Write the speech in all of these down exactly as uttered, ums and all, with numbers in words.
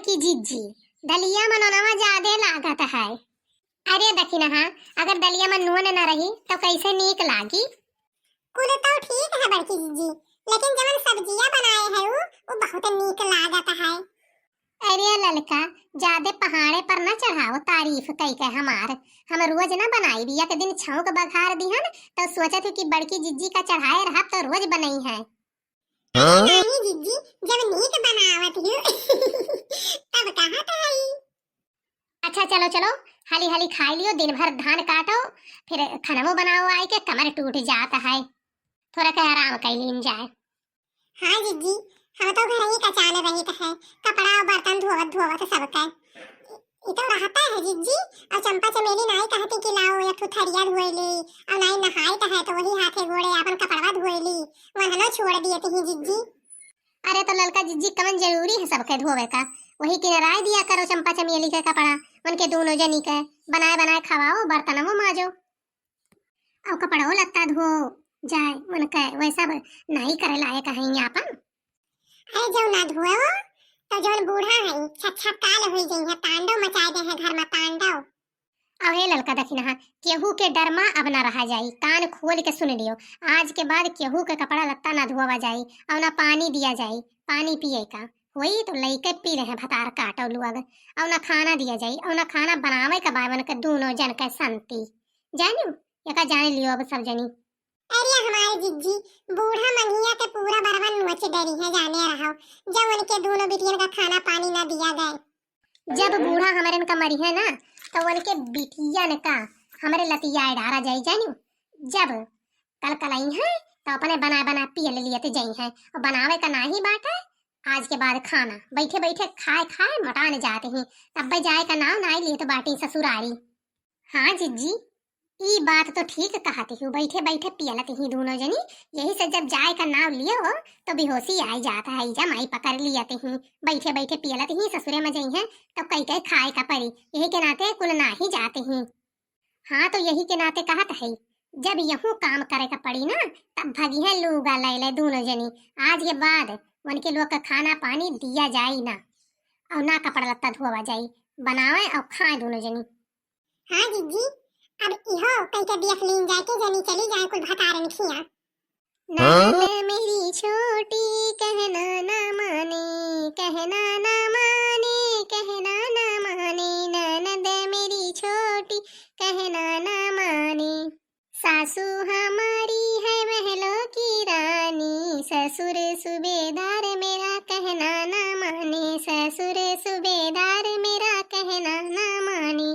कि जिज्जी, दलिया मा नूनवा जादे लागत है। अरे दखिनहा, अगर दलिया मा नून न रही तो कैसे नीक लागी? कुल तो ठीक है बड़की जिज्जी, लेकिन जवन सब्जिया बनाए है उ, उ बहुत नीक लागत है। अरे ललका, जादे पहाड़े पर न चढ़ाओ तारीफ कई के हमार। हम रोज न बनाई, एक दिन छौंक बघार दिहन तो सोचत हूँ कि बड़की जिज्जी का चढ़ाए रहब तो रोज बनई है। हाँ? नहीं जिज्जी, जब नीक बनावत हूँ तब कहा तो है। अच्छा चलो चलो, हाली हाली खाई लियो, दिन भर धान काटो, फिर खनवो बनाओ, आए के कमर टूट जात है, थोड़ा के आराम कर लीन जाए। हाँ जिज्जी, हम तो घर ही कचाने रहित है, कपड़ा और बर्तन धोवत धोवत सबके। इ तो रहता है जिज्जी, और चंपा चमेली नाई कहती कि लाओ एक ठो थरिया धोए ली, और नाई नहाइत है तो वही हाथे गोड़े आपन कपड़वा धोए ली, वहनो छोड़ दिए ती जिज्जी। अरे तो ललका जिज्जी, कवन जरूरी है सबके धोवे का? वही किनराय दिया करो चंपा चमेली के कपड़ा, उनके दोनों जनी के बनाए बनाए खवाओ, बर्तनवो माजो, और कपड़ो लत्ता धो जाए उनके, वह सब नाई करे लायक है आपन। अरे जो ना धोए तो जौन बूढ़ा है छछकाल हुई गई है, तांडव मचाए दे है घर में तांडव। अबे ललका दखिनहा, केहू के डर मा अब ना रहा जाई, कान खोल के सुन लियो, आज के बाद केहू के कपड़ा लत्ता ना धोवा जाई और ना पानी दिया जाई, पानी पिए का होई तो लइके पी ले हैं भतार काटो लुअग, और ना खाना दिया जाई और ना खाना बनावे का बावन के दोनों जन के संती। जानियो, एका जान लियो अब सब जनी। अरे हमारे जिज्जी, बूढ़ा मंगिया के पूरा बरवन नोच डरी है, जाने रहो, जब उनके दोनों बिटियन का खाना पानी ना दिया गए। जब बूढ़ा हमरन का मरी है ना, तो उनके बिटियन का हमरे लतियाए डारा जाई, जानियो। जब कल कल आई है तो अपने बना बना पियल लियत जाई है, और बनावे का नाही बाटे। आज के बाद खाना बैठे बैठे खाए खाए मोटान जात ही, तब जाए का नाव नाई लियत बाटी ससुरारी। हाँ जिज्जी, ई बात तो ठीक कहत ही, बैठे बैठे पियलत ही दोनों जनी, यही से जब जाए का नाव लियो हो तो बेहोशी आई जात है, जमाई पकड़ लियत ही, बैठे बैठे पियलत ही ससुरे में जई है तो कई कई खाए का परी, यही के नाते कुल नाही जात ही। हाँ तो यही के नाते कहत है, जब यहू काम करे का पड़ी ना तब भगी है लूगा लैले दोनों जनी, आज के बाद उनके लोग का खाना पानी दिया जाई ना, और ना कपड़ा लत्ता धोवा जाई, बनावे और खाए दोनों जनी। हाँ जिज्जी, अब इहो कई के देख लीन जाए के जनी चली जाए कुल भतारन खिया। हाँ? ननद मेरी छोटी कहना ना माने, कहना ना माने, कहना ना माने, ननद मेरी छोटी कहना ना माने। सासू हमारी है महलों की रानी, ससुर सूबेदार मेरा कहना ना माने, ससुर सूबेदार मेरा कहना ना माने।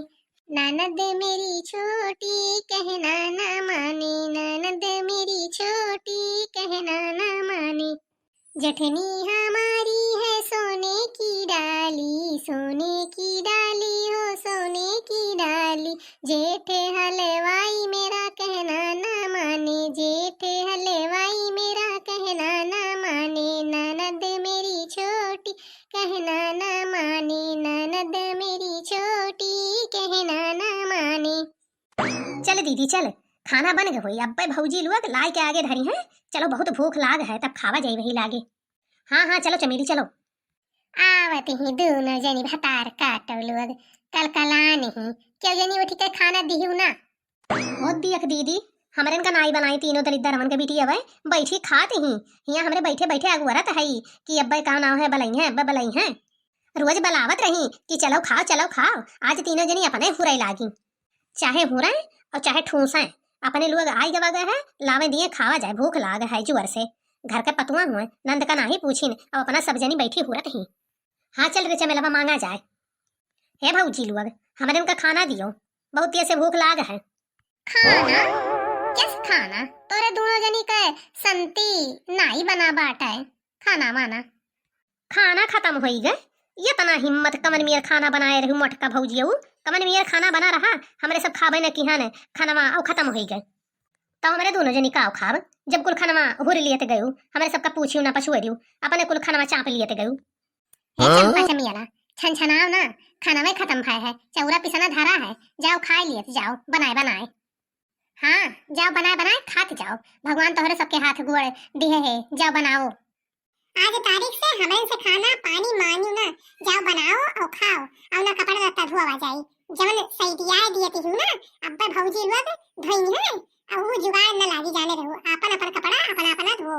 ननद मेरी छोटी कहना ना माने, ननद मेरी छोटी कहना ना माने। जेठनी हमारी है सोने की डाली, सोने की डाली हो सोने की डाली, जेठ हलवाई मेरा कहना ना माने, जेठ हलवाई मेरा कहना ना माने, ननद मेरी छोटी कहना ना माने, ननद मेरी छोटी कहना ना माने। चल दीदी चल, खाना बन गए होई, अब्बे भौजी लोग लाए के आगे धरी हैं। चलो बहुत भूख लाग है, तब खावा जाई वही लागे। हाँ हाँ चलो चमेली चलो। आवत ही दोनों जनी भतार काटो लोग, कल कलान ही, क्यों जनी उठ के खाना दिहू ना। हो दियक दीदी, हमरन का नाई बनाई तीनों दलिद्दर हमन के बिटियवे, बैठी खात ही, हियाँ हमरे बैठे बैठे अगुअरत है कि अब्बे का नाव है बलई है, अब्बे बलई है। रोज बलावत रही कि चलो खाओ, चलो खाओ, आज तीनों जनी अपने हुरै लागी। चाहे हुरै और चाहे ठूसै, अपने लोग आई गवा गए है, लावे दिए खावा जाए, भूख लाग है जोर से। घर के पतुआ हुए, नंद का नाही पूछिन, अब अपना सब जनी बैठी हुरत ही। हाँ चल रे चमेलवा मांगा जाए। हे भौजी लोग, हमरे उनका खाना दियो, बहुत तेज से भूख लाग है। खाना? किस खाना? तोरे दोनों जनी के संती नाई बना बाटे। खाना वाना। खाना खतम होई गए। इतना हिम्मत कमन मियर खाना बनाए रहू मोटका भौजियऊ। कमन मियर खाना बना रहा, हमरे सब खाबे न किहन, खनवा अउ खतम होई गए। तो हमरे दोनों जनी काव खाब, जब कुल खनवा हुर लियत गयू, हमरे सबका पूछियो ना पछुअरियो, अपने कुल खनवा चाप लियत गयू। हे हाँ? चंपा चमियला, छनछनाओ ना, खाना में खतम भय है, चौरा पिसना धरा है, जाओ खाए लियत जाओ, बनाए बनाए। हाँ, जाओ बनाए बनाए खात जाओ, भगवान तोहरे सबके हाथ गोड़ दिहे है, जाओ बनाओ। आज तारीख से हमरे से खाना पानी मांगियो ना, जाओ बनाओ और खाओ, और ना कपड़ा लत्ता धोवा जाई। जवन सैदिया दिए ती हूँ ना, अब्बे भौजी लोग धोई है, और वो जुगाड़ न लागी, जाने रहो, आपन आपन कपड़ा अपना अपना धो।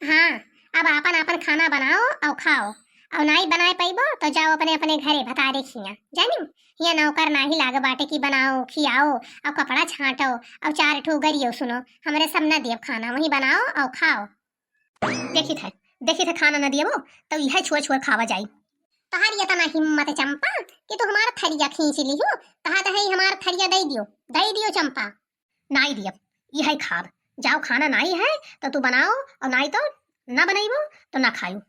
हाँ, अब आपन आपन खाना बनाओ और खाओ, और नाई बनाए पइबो तो जाओ अपने अपने घरे भतारे खिया, जानी? हिया नौकर नाही लाग बाटे कि बनाओ, खियाओ, और कपड़ा छांटो, और चार ठो गरियो सुनो, हमरे सब न देब खाना, वही बनाओ और खाओ। देखित है, देखित है, खाना न दियबो तो यह छुअर छुअर खावा जाई। तोहार इतना हिम्मत चंपा कि तू हमार थरिया खींच लिहू, कहा तो है हमार थरिया दे दियो, दे दियो चंपा। नाई दियब, यह खाब, जाओ खाना नाई है तो तू बनाओ, और नाई तो ना बनइबो तो ना खायू।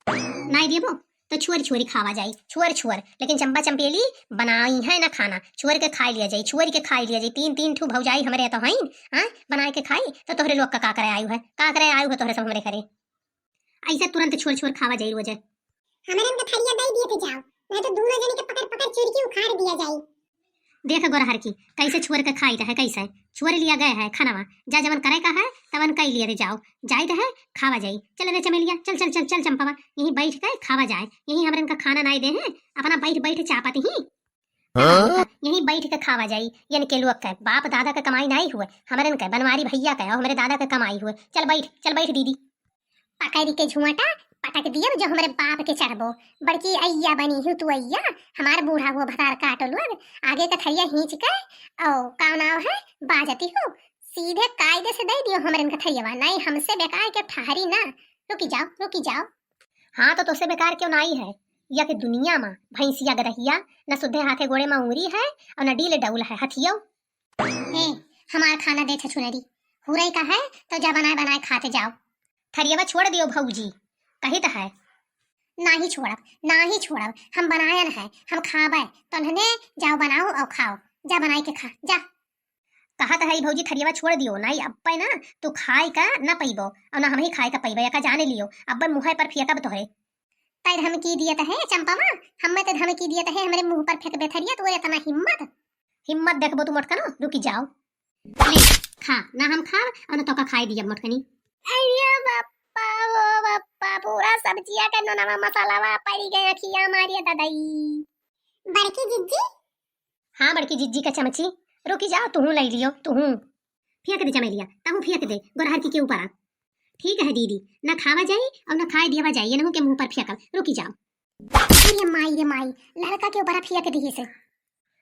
नाई दियबो तो छुअर छुअरी खावा जाई, छुअर छुअर, लेकिन चंपा चंपेली बनाई है ना खाना, छुअर के खाई लिया जाई, छुअर के खाई लिया जाई। तीन तीन ठू भौजाई हमरे तो हईन, हाँ, बनाए के खाई तो तोहरे लोग का, का करे आयु है, का करे आयु है तोहरे सब हमरे घरे? ऐसे तुरंत छुअर छुअर खावा जाई रोजे। हमरन के थरिया दे दिए थे जाओ, नहीं तो दोनों जने के पकड़ पकड़ चुरकी उखाड़ दिया जाई। देख गोरहर की, कैसे छुअर के खाई रहे, कैसे छुअर लिया गए है खानावा, जा जवन करे का है तवन कई लिए रे जाओ, जाई रहे खावा जाई। चल रे चमेलिया, चल चल चल चल चंपावा, यहीं बैठ के खावा जाए, यहीं हमरन का खाना नाई दे हैं, अपना बैठ बैठ चापत ही। हाँ? यहीं बैठ के खावा जाई, यन के लोग के बाप दादा के कमाई नाई हुए, हमरन के बनवारी भैया के और हमरे दादा के कमाई हुए। चल बैठ, चल बैठ दीदी। पकड़ के झुंटा पटक दियब जो हमरे बाप के चढ़बो। बड़की अइया बनी हूँ तू अइया, हमार बूढ़ा हुआ भतार काटो लोग, आगे का थरिया खींच के, ओ, का नाव है, बाजती हूँ, सीधे कायदे से दे दियो हमरन का थरियावा, नहीं हमसे बेकार के ठहरी ना। रुकी जाओ, रुकी जाओ। हाँ, तो तोसे बेकार क्यों नाई है? या के दुनिया मा भैंसिया गदहिया, न सुद्धे हाथे गोड़े मा उंगरी है, और न डील डौल है, हथियो। ए, हमार खाना दे छछुनरी, हुरई का है, तो जा बनाए बनाए खाते जाओ। थरियावा छोड़ दियो भौजी, कहित है। नाही छोड़ब, नाही छोड़ब, हम बनायन है, हम खाबे, तो उन्हने जाओ बनाओ और खाओ, जा बनाए के खा, जा। कहत है भौजी थरियावा छोड़ दियो, नाई अब्बे ना तू खाए का ना पइबो, और ना हम ही खाए का पइबे, एका जाने लियो, अब्बे मुँहे पर फेंकब तोहरे। तै धमकी दियत है चंपावा, हमें तो धमकी दियत है, हमरे मुँह पर फेंकबे थरिया, तोरे इतना हिम्मत? हिम्मत देखबो तू मोटकनो, रुकी जाओ। ले, खा, ना हम खाब, और ना तोका खाए दियब मोटकनी। अरे बप्पा, ओ बप्पा, पूरा सब्जिया के नोनवा मसालावा पड़ी गए अखिया मारिया ददई। बड़की जिज्जी? हाँ, बड़की जिज्जी का चमची, रुकी जाओ, तुहूँ लई लियो, तुहूँ। फेंक दे चमेलिया, तहूँ फेंक दे, गोरहर की के ऊपर आ। ठीक है दीदी, ना खावा जाई और ना खाए दियावा जाई, इनहू के मुँह पर फेंकब, रुकी जाओ। अरे माई रे माई, लड़का के ऊपर फेंक दिहिस।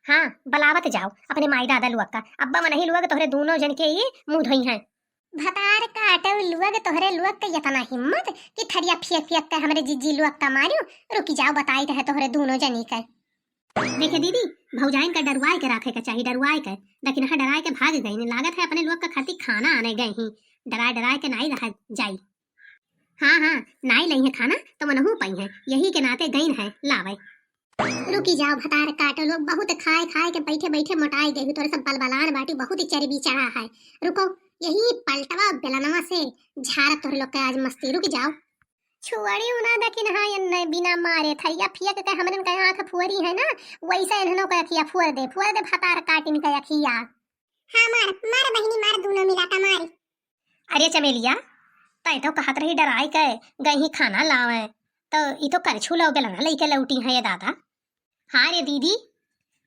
हाँ, बलावत जाओ अपने माई दादा लोग का, अब्बा मनही लोग तोहरे दोनों जन के ही मुँह धोई हैं। भतार काटव लोग, तोहरे लोग के इतना हिम्मत कि थरिया फेंक फेंक के हमरे जिज्जी लोग का मारियो। रुकी जाओ, बताइत है तोहरे दोनों जनी के। देखे दीदी, भौजाइन का डरवाए के राखे के चाही, डरवाए के। दखिनहा डराए के भाग गई, लागत है अपने लोग का खातिर खाना आने गए ही, डराए डराए के नाई रहा जाई। हाँ हाँ, नाई लई है खाना तो मनहू पई है, यही के नाते गईन है लावे। रुकी जाओ भतार काटो लोग, बहुत खाए खाए के बैठे बैठे मोटाई गई, तोरे सब बलबलान बाटी, बहुत ही चर्बी चढ़ा है। रुको, यही पलटवा बेलनवा से झारत तोहरे लोग के आज मस्ती, रुकी जाओ। छुअड़ी उना दखिनहा, एन्ने बिना मारे थरिया फेंक के हमरन के आँख फुअरी है ना, वैसे इन्हनों के अखिया फुअर दे, फुअर दे भतार काटिन के अखिया। हाँ, मार, मार बहिनी, मार, दूनो मिला का मार। अरे चमेलिया, तै तो कहत रही डराई के गई ही खाना लावे, तो ई तो करछू लो बेलना लइके लौटी है ये दादा। हाँ रे दीदी,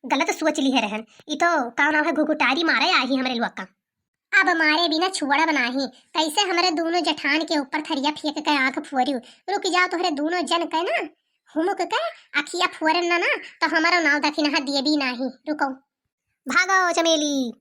गलत सोच ली है रहन, ई तो का नाम है, घुघुटारी मारे आई ही हमरे लोग का। अब मारे बिना छुअड़ब नाही, कैसे हमरे दोनों जेठान के ऊपर थरिया फेंक के आँख फुअरियो। रुक जाओ, तोहरे दोनों जन के ना हुमुक के अखिया फुअरन ना, ना तो हमारो नाव दखिनहा देबी नाही। रुको। भागो चमेली।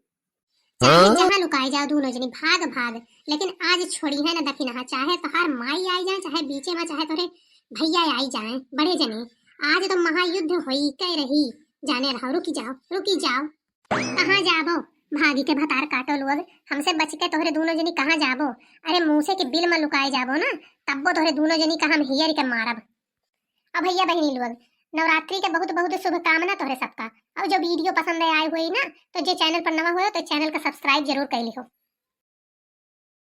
चाहे हाँ? जहाँ लुकाए जाओ दोनों जनी, भाग भाग, लेकिन आज छोड़ी है ना दखिनहा, चाहे तोहार माई आई जाए, चाहे बीचे में, चाहे तोहरे भैया आई जाए, बड़े जने, आज तो महायुद्ध होई के रही। जाने रहो, रुकी जाओ, रुकी जाओ। कहाँ जाबो? भागी के भतार काटो लोग, हमसे बच के तोहरे दोनों जनी कहाँ जाबो? अरे मूसे के बिल में लुकाए जाबो ना, तब्बो तोहरे दोनों जनी का हम हियर के मारब। अब भैया बहिनी लोग, नवरात्रि के बहुत बहुत शुभकामना तोहरे सबका। और जो video पसंद आए हुई ना, तो जे channel पर नवा हुए तो channel का subscribe जरूर कर लिहो।